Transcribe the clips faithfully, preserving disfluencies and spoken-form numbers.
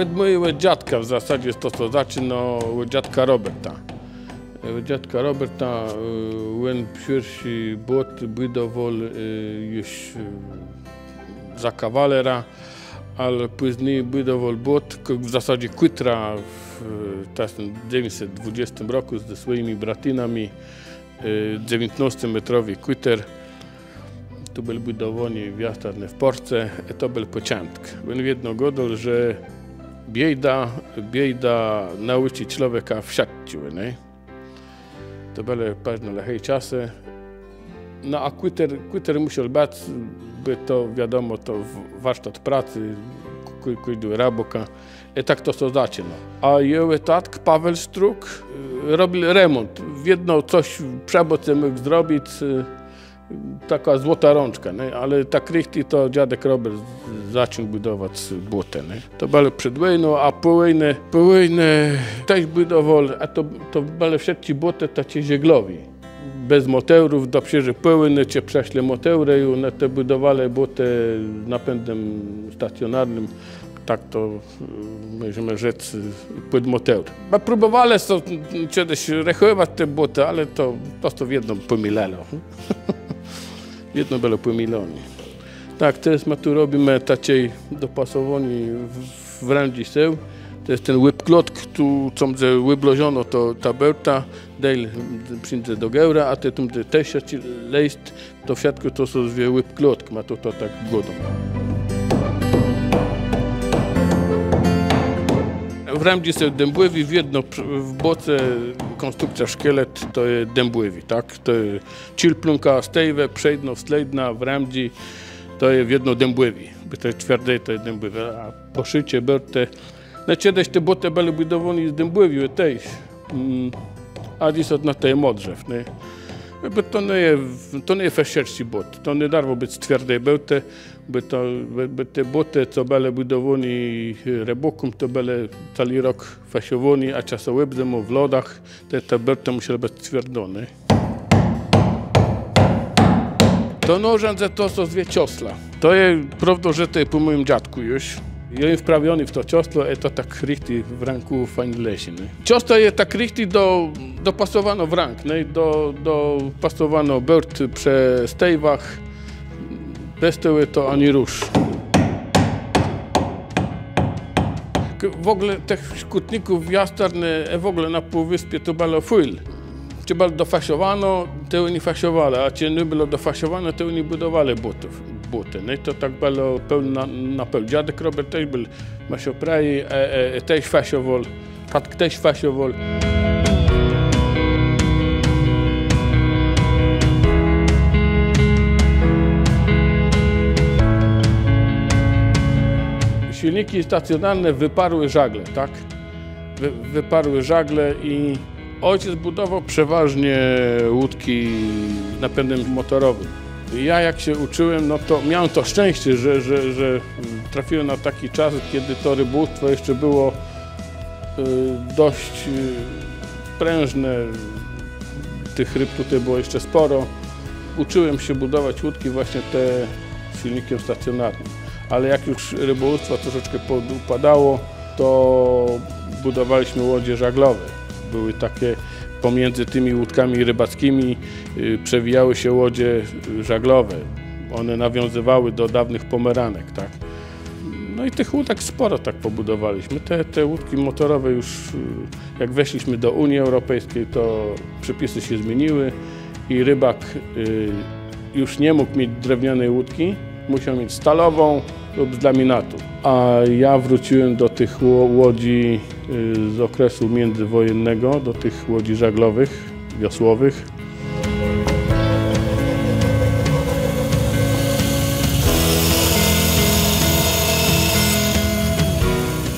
Òd mòjégò dziadka w zasadze to, co zaczinô, òd dziadka Roberta. Òd dziadka Roberta, e, òn pierszi bôt bùdowôł, e, ju, e, za kawalera, ale pózni bùdowôł bôt, k-, w zasadze kùtra w, e, tësąc dzewiãcset dwadzestim rokù ze swòjima bratinama, e, dzewiãtnôscemetrowi kùter. Tu béł bùdowóny w Jastarnie w pòrce, e, to béł pòczątk. Òn wiedno gôdôł, że biéda, biéda naùczi człowieka wszëtczégò, nié? To bëłë pewno lëché czasë. No a kùter, kùter mùszôł bëc, bò to, wiadomò, to w-, warsztat pracë, kù-, kù-, kòżdégò rëbôka. I tak to sã zaczinô. A jegò tatk Paweł Struk, e, robił remònt. Wiedno cos przë bôce mógł zrobic, e, takô złotô rãczka, nié? Ale tak richtich to dziadek Robert z-, zaczął bùdowac bôtë, nié? To bëło przed wòjną, a pò wòjnie, pò wòjnie téż bùdowôł, a to, to bëłë wszëtczé bôtë taczé żeglowé. Bez mòtorów, dopiérze pò wòjnie, czej przëszłë mòtorë, ju na te bùdowalë bôtë z napãdã stacjonarnym, tak to, e, mòżemë rzec, e, pòd mòtor. Bò próbòwelë so czedës rechòwac te bôtë, ale to, to, to wiedno pòmilëło. Wiedno bëło pòmiloné. Tak, terô më tu robimë taczé dopasowanié w, w rãdżi są. To je ten łipklotk, tu, co mdze òbłożonô, to ta bôrta, dali przińdze do górë, a tej tu mdze téż taczi list, to wszëtkò to sã zwie łipklotk, ma to, to tak gôdóm. W rãdżi są dãbòwé, wiedno prz-, w bôce kònstrukcjô szkielet to je dãbòwé, tak? To je Czilplónka, stewò, przédnô, slôdnô, w rãdżi, to je wiedno dãbòwé. Bò to je twiardé, to je dãbòwé. A pòsziwczi bôrtë, no czedës te bôtë bëłë bùdowóné z dãbòwégò téż. Mm, a dzys òd na to je mòdrzew, nié? Bò to nie je, to nie je fëszersczi bôt. To nie darwô bëc twiardé bôtë, bò to, bò, bò te bôtë, co bëłë bùdowóné, e, rëbôkóm, to bëłë całi rok fëszowóné, a czasã òb zëmã w lodach, te, te bôrtë mùszałë bëc twiardé, nié? To nôrzãdzé to, co zwie czosla. To je, prôwda, że to je pò mòjim dziadkù ju. Jô jem wprawiony w to czosło, e, to tak richtich w rãkù fejn leżi, nié? Czosła je tak richtich do, dopasowaniô w rãk, nié? Do, dopasowaniô bôrt przë stewach. Bez tegò to ani rusz. K-, w ògóle tëch szkùtników w Jastarnie, e, w ògóle na Półwëspie to bëło fùl. Czej bëło dofëszowóné, tej òni fëszowelë, a czej nie bëło dofëszowóné, tej òni bùdowelë bôtów, bôtë. Nié, to tak bëło pół na, na pół. Dziadek Robert téż béł maszopréjô, e, e, e, téż fëszowôł. Tatk téż fëszowôł. Silniki stacjonarne wyparły żagle, tak? Wy-, wyparły żagle i ojciec budował przeważnie łódki z napędem motorowym. Ja jak się uczyłem, no to miałem to szczęście, że, że, że trafiłem na taki czas, kiedy to rybołówstwo jeszcze było, y, dość, y, prężne. Tych ryb tutaj było jeszcze sporo. Uczyłem się budować łódki właśnie te z silnikiem stacjonarnym. Ale jak już rybołówstwo troszeczkę podupadało, to budowaliśmy łodzie żaglowe. Były takie, pomiędzy tymi łódkami rybackimi, y, przewijały się łodzie, y, żaglowe. One nawiązywały do dawnych pomeranek, tak? No i tych łódek sporo tak pobudowaliśmy. Te, te łódki motorowe już, y, jak weszliśmy do Unii Europejskiej, to przepisy się zmieniły i rybak, y, już nie mógł mieć drewnianej łódki, musiał mieć stalową lub z laminatu. A ja wróciłem do tych ło-, łodzi, y, z okresu międzywojennego, do tych łodzi żaglowych, wiosłowych.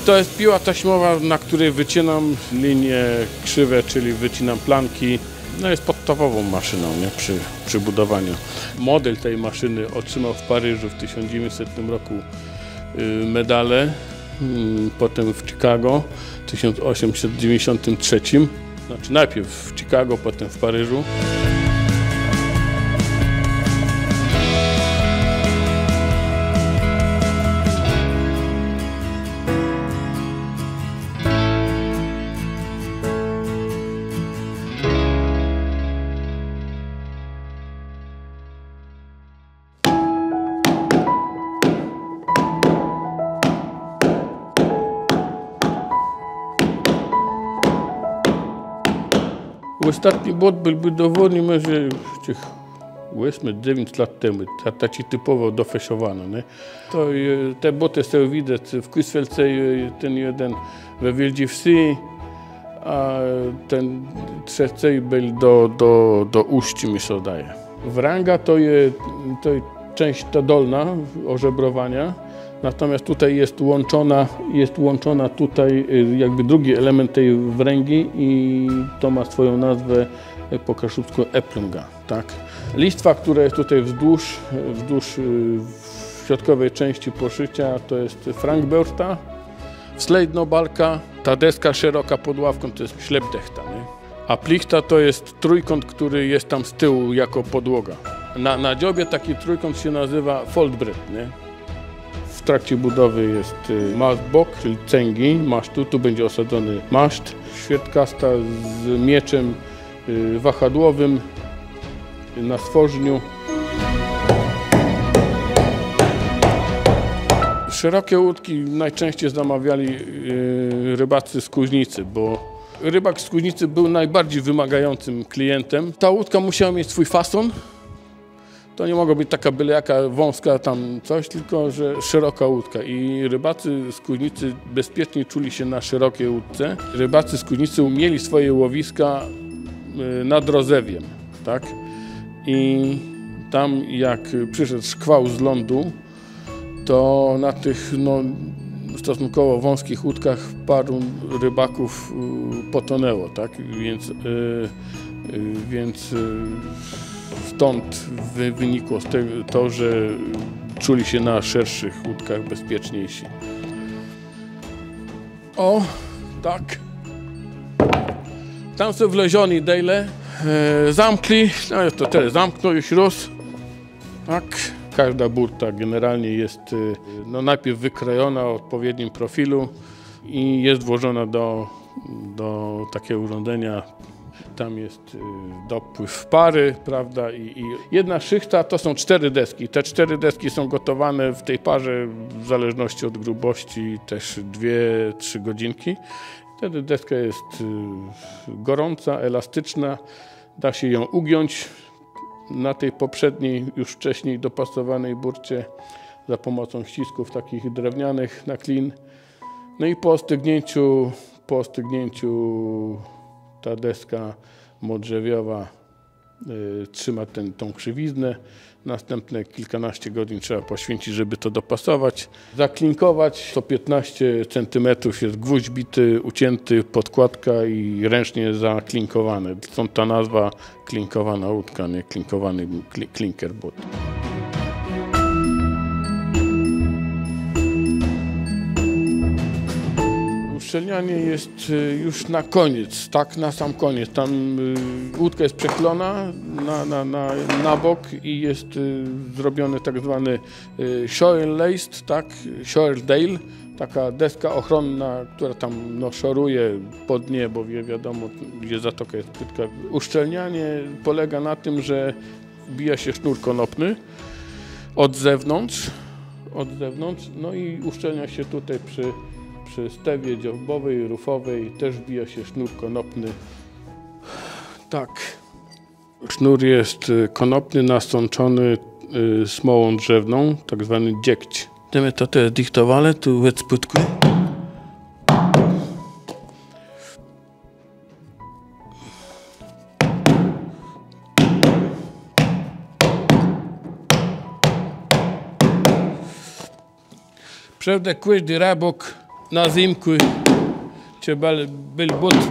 To jest piła taśmowa, na której wycinam linie krzywe, czyli wycinam planki. No, jest podstawową maszyną, nie? Przy, przy budowaniu. Model tej maszyny otrzymał w Paryżu w tysiąc dziewięćsetnym roku, y, medale, mm, potem w Chicago w tysiąc osiemset dziewięćdziesiątym trzecim. Znaczy najpierw w Chicago, potem w Paryżu. Òstatny bôt béł bùdowóny mòże tëch òsmë, dzewiãc lat temù, ta, taczi tipòwò do fëszowaniô, nié? To, e, te bôtë są widzec w Kùsfeldze, e, ten jeden we Wiôldżi Wsë, a ten trzecy béł do, do, do Ùsczi, mie sã zdaje. Wranga to je, to je czãsc ta dolnô, òżebrowania. Natomiast tutaj jest łączona, jest łączona tutaj, y, jakby drugi element tej wręgi i to ma swoją nazwę, y, po kaszubsku eplunga, tak? Listwa, która jest tutaj wzdłuż, wzdłuż, y, środkowej części poszycia, to jest frankbürsta, wslejdno balka, ta deska szeroka pod ławką to jest schleppdechta, nie? A plichta to jest trójkąt, który jest tam z tyłu jako podłoga. Na, na dziobie taki trójkąt się nazywa foldbrett, nie? W trakcie budowy jest, y, masztbok, czyli cęgi masztu. Tu będzie osadzony maszt. Świertkasta z mieczem, y, wahadłowym na stworzniu. Szerokie łódki najczęściej zamawiali, y, rybacy z Kuźnicy, bo rybak z Kuźnicy był najbardziej wymagającym klientem. Ta łódka musiała mieć swój fason. To nie mogła być taka byle jaka wąska tam coś, tylko że szeroka łódka. I rybacy z Kuźnicy bezpieczniej czuli się na szerokiej łódce. Rybacy z Kuźnicy mieli swoje łowiska, y, nad Rozewiem, tak? I tam jak przyszedł szkwał z lądu, to na tych, no, stosunkowo wąskich łódkach paru rybaków, y, potonęło, tak? Więc, y, y, więc, y, stąd wy-, wynikło z tego to, że czuli się na szerszych łódkach bezpieczniejsi. Ò, tak. Tam są wleżoné dejle. E, zamkli. No, to tyle zamknął już raz. Tak. Każda burta generalnie jest, y, no, najpierw wykrojona o odpowiednim profilu i jest włożona do, do takiego urządzenia. Tam jest, y, dopływ pary, prawda, i, i jedna szychta to są cztery deski. Te cztery deski są gotowane w tej parze, w zależności od grubości, też dwie, trzy godzinki. Wtedy deska jest, y, gorąca, elastyczna, da się ją ugiąć na tej poprzedniej, już wcześniej dopasowanej burcie za pomocą ścisków takich drewnianych na klin. No i po ostygnięciu, po ostygnięciu ta deska modrzewiowa, y, trzyma ten, tą krzywiznę. Następne kilkanaście godzin trzeba poświęcić, żeby to dopasować. Zaklinkować. Co piętnaście centymetrów jest gwóźdź bity, ucięty, podkładka i ręcznie zaklinkowane. Stąd ta nazwa klinkowana łódka, nie? Klinkowany kli-, klinker bót. Uszczelnianie jest, y, już na koniec, tak, na sam koniec. Tam, y, łódka jest przechylona na, na, na, na bok i jest, y, zrobiony tak zwany, y, shore last, tak, shore dale, taka deska ochronna, która tam, no, szoruje po dnie, bo wi-, wiadomo, gdzie zatoka jest płytka. Uszczelnianie polega na tym, że wbija się sznur konopny od zewnątrz, od zewnątrz, no i uszczelnia się tutaj przy, przy stewie dziobowej, rufowej, też wbija się sznur konopny. Tak. Sznur jest, y, konopny, nasączony, y, smołą drzewną, tak zwany dziegć. Gdë më to terô dichtowelë, tu we spódkù. Prôwda, kòżdi rëbôk na zymkù, czej béł, béł bôt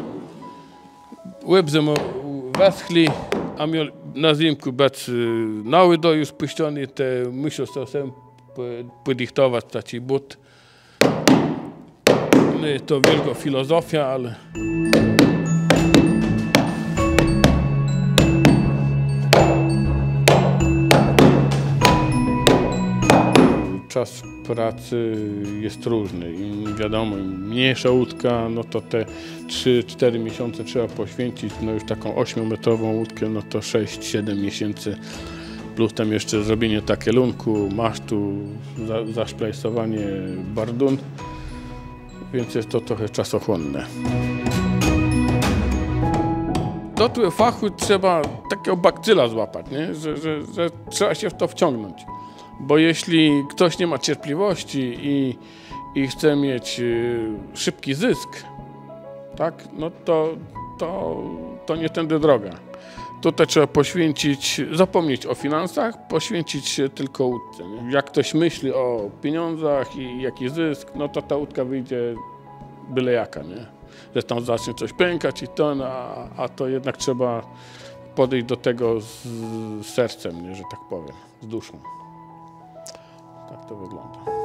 òb zëmã wëschłi, a miôł na zymkù bëc, y, na wòdã ju pùszczony, tej mùszôł so sóm pò-, pòdichtowac taczi bôt. No, to wiôlgô filozofiô, ale czas pracy jest różny. Im, wiadomo, im mniejsza łódka, no to te trzy, cztery miesiące trzeba poświęcić, no już taką ośmiometrową łódkę, no to sześć, siedem miesięcy, plus tam jeszcze zrobienie takielunku, masztu, za-, zaszplajsowanie bardun, więc jest to trochę czasochłonne. Do tego fachu trzeba takiego bakcyla złapać, nie? Że, że, że trzeba się w to wciągnąć. Bo jeśli ktoś nie ma cierpliwości i, i chce mieć, y, szybki zysk, tak, no to, to, to nie tędy droga. Tutaj trzeba poświęcić, zapomnieć o finansach, poświęcić się tylko łódce, nie? Jak ktoś myśli o pieniądzach i jaki zysk, no to ta łódka wyjdzie byle jaka, nie? Że tam zacznie coś pękać i ten, a, a to jednak trzeba podejść do tego z, z sercem, nie? Że tak powiem, z duszą. Tak to wygląda.